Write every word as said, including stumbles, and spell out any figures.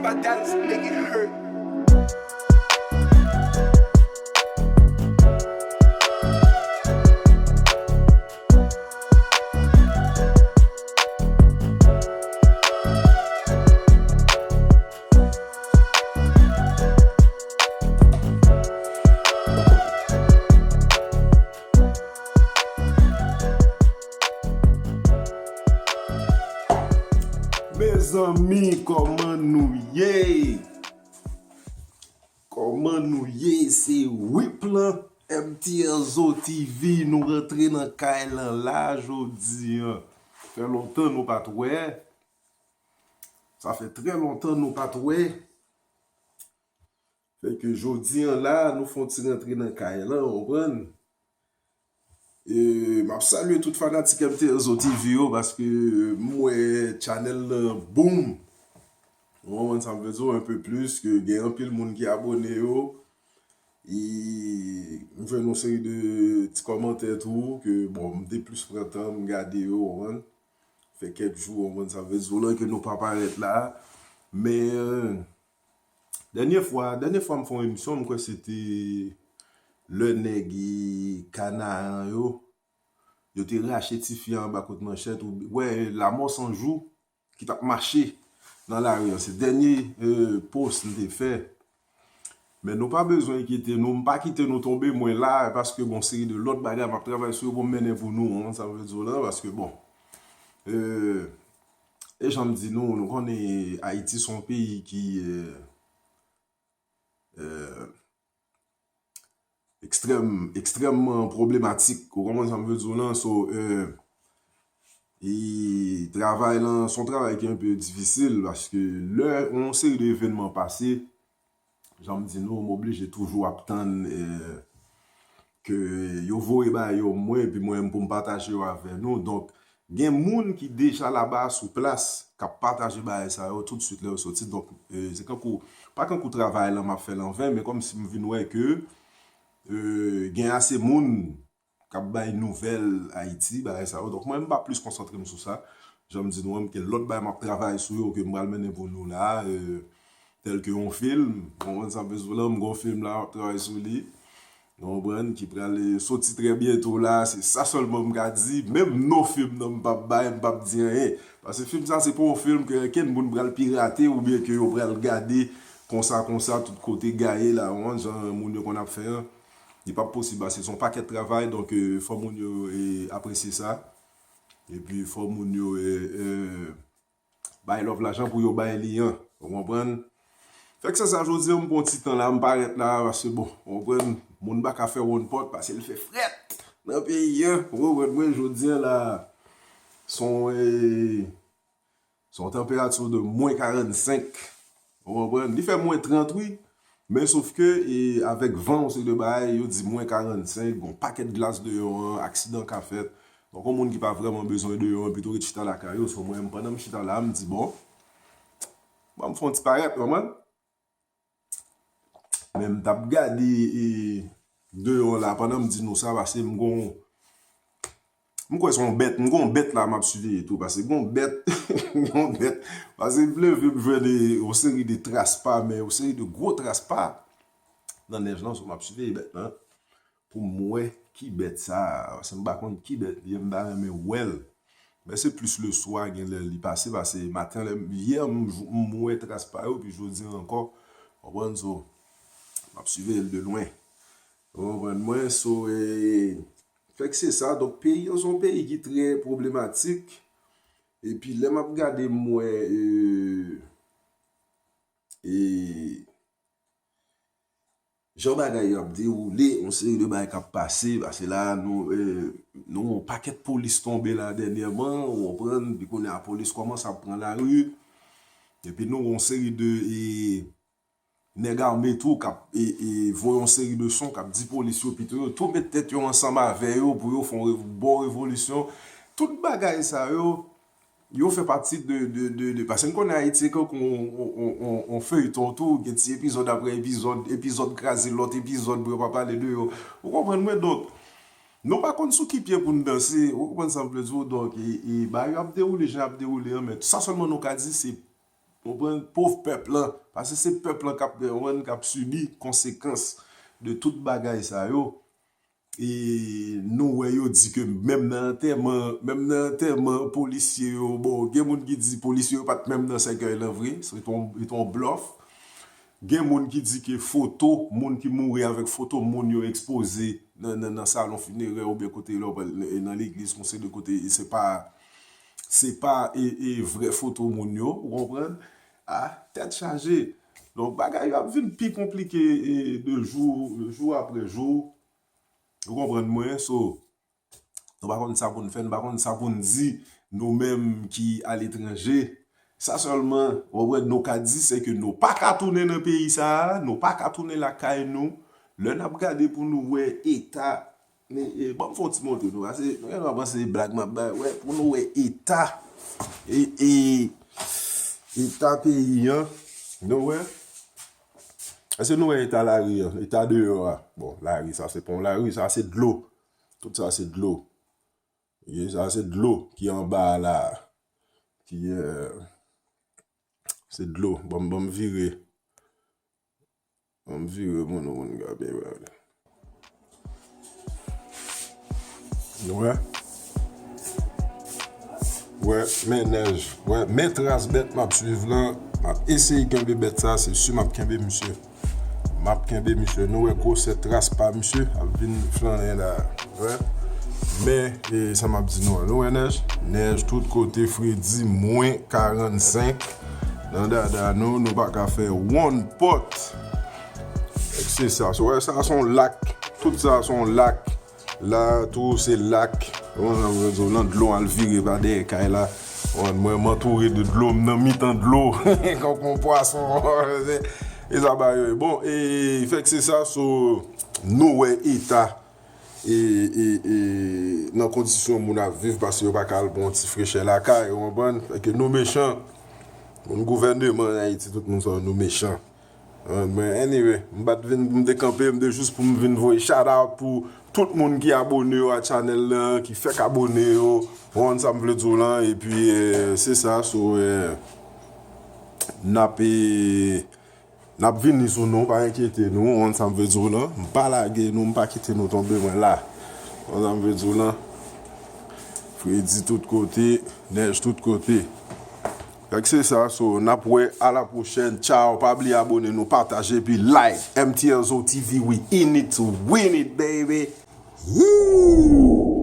Battles make it hurt. Mezanmi, kòman nou ye? Kòman nou ye? Se Whip lan, M T L Zo T V, nou rantre nan kay lan la jodi an. Fè lontan nou pa t wè. Sa fè trè lontan nou pa t wè. Fè ke jodi an la, nou fè yon ti rantre nan kay lan, w konprann? E, m ap salye tout fanatik M T L Zo T V yo, paske m wè channel lan boom. Ou konprann sa m vle di w, un peu plus, ke gen anpil moun ki abone yo. E m jwenn yon seri de ti kòmantè tou, ke, bon, m te plis pran tan, m gade yo, ou konprann? Fè kèk jou, ou konprann sa m vle di w la, ke nou pa parèt la. Men, dènye fwa, dènye fwa m fè yon emisyon, m kwè se te lè nèg Kanaan yo, yo te rache tifi an anba kout manchèt, ou, wè, Lamò San Jou ki t ap mache nan lari an. Se dènye, eh, post m te fè. Men nou pa bezwen enkyete nou, m pa kite nou tonbe, mwen la, paske gon seri de lòt bagay m ap travay sou yo pou m mennen pou nou, ou konprann sa m vle di w la, paske, bon, eh, e jan m di nou, nou konnen Ayiti se yon peyi ki, eh, eh, ekstrèm, ekstrèmman pwoblematik. Ou konprann sa m vle di w lan? So, eh, e travay lan, se yon travay ki enpe difisil, paske lè yon seri de evènman pase, jan m di nou, m oblije toujou ap tann, eh, ke yo voye bagay yo mwen, epi mwen menm pou m pataje yo avè nou. Donk, gen moun ki deja laba sou plas, k ap pataje bagay sa yo tout swit lè yo soti. Donk, eh, se kankou, pa kankou travay lan m ap fè l anven, men kòmsi m vin wè ke, eh, gen ase moun k ap bay nouvèl Ayiti, bagay sa yo. Donk, mwen, m pa plis konsantre m sou sa. Jan m di nou an, m gen lòt bagay m ap travay sou yo ke m pral mennen pou nou la, eh, tèl ke yon fim. Ou konprann sa m vle di w la, m gen yon fim la, m ap travay sou li. Ou konprann, ki pral, eh, soti trè byento la, se sa sèlman m ka di. Menm non fim nan, m p ap bay, m p ap di anyen. Paske fim sa, se pa yon fim ke okenn moun pral pirate oubyen ke yo pral gade konsa, konsa, tout kote gaye la, ou konprann, jan moun yo konn ap fè an. Li p ap posib, paske se yon pakèt travay, donk, eh, fò moun yo, eh, apresye sa. Epi fò moun yo, eh, eh, bay love lajan pou yo bay li an. Ou konprann? Fèk se sa, jodi an, m pran ti tan la, m parèt la, paske, bon, ou konprann, moun pa ka fè wonn pòt, paske l fè frèt nan peyi an. Ou konprann mwen, jodi an la, se yon, eh, se yon tanperati de mwen karannsenk. Ou konprann? Li fè mwen trant, wi. Men sof ke, e, avèk van, yon seri de bagay, yo di mwen karannsenk, gon pakèt glas deyò an, aksidan ka fèt. Donk, yon moun ki pa vrèman bezwen deyò an, pito ret chita lakay yo. So, mwen, pandan m chita la, m di, bon, ban m fè yon ti parèt, manman. Men m t ap gade, e, deyò la, pandan m di nou sa, paske m gon, m kwè se yon bèt, m gon bèt la m ap siveye tou, paske gon bèt, gon bèt, paske m leve m jwenn, e, yon seri de tras pa, men yon seri de gwo tras pa nan nèj lan, so m ap siveye bèt lan pou m wè ki bèt sa, paske m pa konn ki bèt li ye, m ta renmen wè l. Men se plis leswa gen lè li pase, paske maten lè, yè m, m wè tras pa yo, pi jodi an ankò, w konprann, so, m ap siveye l de lwen. Ou konprann mwen? So, e, fèk se sa. Donk, peyi an se yon peyi ki trè pwoblematik. Epi, lè m ap gade, m wè, e, e, jan bagay yo ap dewoule, yon seri de bagay k ap pase, paske la, nou, e, nou, yon pakèt polis tonbe la dènyèman, ou konprann, pi kounye a, polis kòmanse ap pran lari. Epi, nou, yon seri de, e, nèg ame tou k ap, e, e, voye yon seri de son, k ap di polis yo pito yo tou met tèt yo ansanm avè yo pou yo fè yon re-, bon revolisyon. Tout bagay sa yo, yo fè pati de, de, de, de, paske n konnen Ayiti se kankou yon, yon, yon, yon, yon feyton tou, gen ti epizòd apre epizòd, epizòd kraze lòt epizòd pou yo pa pale de yo. Ou konprann mwen? Donk, nou pa konn sou ki pye pou n danse, ou konprann sa m vle di w? Donk, e, e, bagay yo ap dewoule jan y ap dewoule an, men sa sèlman nou ka di, se Konprann? Pòv pèp lan, paske se pèp lan k ap, konprann, k ap sibi konsekans de tout bagay sa yo. E nou wè yo di ke menm nan antèman, menm nan antèman polisye yo, bon, gen moun ki di polisye yo pa t menm nan sèkèy lan vre, se t on, se t on blòf. Gen moun ki di ke foto moun ki mouri avèk foto moun yo ekspoze nan, nan, nan salon finerè oubyen kote lè w pral nan, nan legliz, konse de kote, e se pa, se pa e, e vrè foto moun yo, ou konprann? A, tèt chaje. Donk, bagay yo ap vin pi konplike, e, de jou, jou apre jou. Ou konprann mwen? So, nou pa konn sa pou n fè, nou pa konn sa pou n di, nou menm ki aletranje. Sa sèlman, ou wè, nou ka di, se ke nou pa ka tounen nan peyi sa a, nou pa ka tounen lakay nou. Lè n ap gade pou nou wè eta, e, e, ban m fè yon ti montre nou, paske nou genlè panse se blag m ap bay, wè, pou nou wè eta, e, e, eta peyi an, nou wè. Èske nou wè eta lari an, eta deyò a? Bon, lari, sa se pa yon lari, sa se dlo. Tout sa se dlo. Ye, sa se dlo ki anba a la. Ki, eh, se dlo. Ban m, ban m vire. Ban m vire pou nou, pou nou gade, gade. Nou wè? Wè, men nèj. Wè, men tras bèt m ap swiv lan. M ap eseye kenbe bèt sa, se si m ap kenbe misye. M ap kenbe misye. Nou wè gwosè tras pa misye ap vin flannen la. Wè. Men, e, sa m ap di nou an. Nou wè nèj? Nèj tout kote, fredi, mwen karannsenk. Nan dada nou, nou pa ka fè one pot. Fèk se sa. So, wè, sa se yon lak. Tout sa se yon lak. La tou se lak. Ou konprann sa m vle di w lan, dlo al vire pa dèyè kay la. Ou konprann, mwen, m antoure de dlo, m nan mitan dlo. Kòm yon pwason. E sa ba yo ye. Bon, e fèk se sa, so, nou wè eta, e, e, e, nan kondisyon moun ap viv, paske yo pa ka al pran yon ti frechè lakay, ou konprann? Fèk nou mechan. Moun gouvèneman an Ayiti, tout moun sa, nou mechan. Ah, men anyway, m pa t vin pou m te kanpe, m te jis pou m vin voye shout out pou tout moun ki abone yo a channel lan, ki fèk abone yo. Ou konprann sa m vle di w lan, epi, eh, se sa, so, eh, n ap, eh, n ap vini sou nou, pa enkyete nou, ou konprann sa m vle di w lan. M pa lage nou, m pa kite nou tonbe, mwen la. Ou konprann sa m vle di w lan. Fredi tout kote, nèj tout kote. Fèk se sa, so, n ap wè, a la pwochèn. Tchaw, pa bliye abone nou, pataje, epi like. M T L Zo T V, we in it, win it, baby. Woo!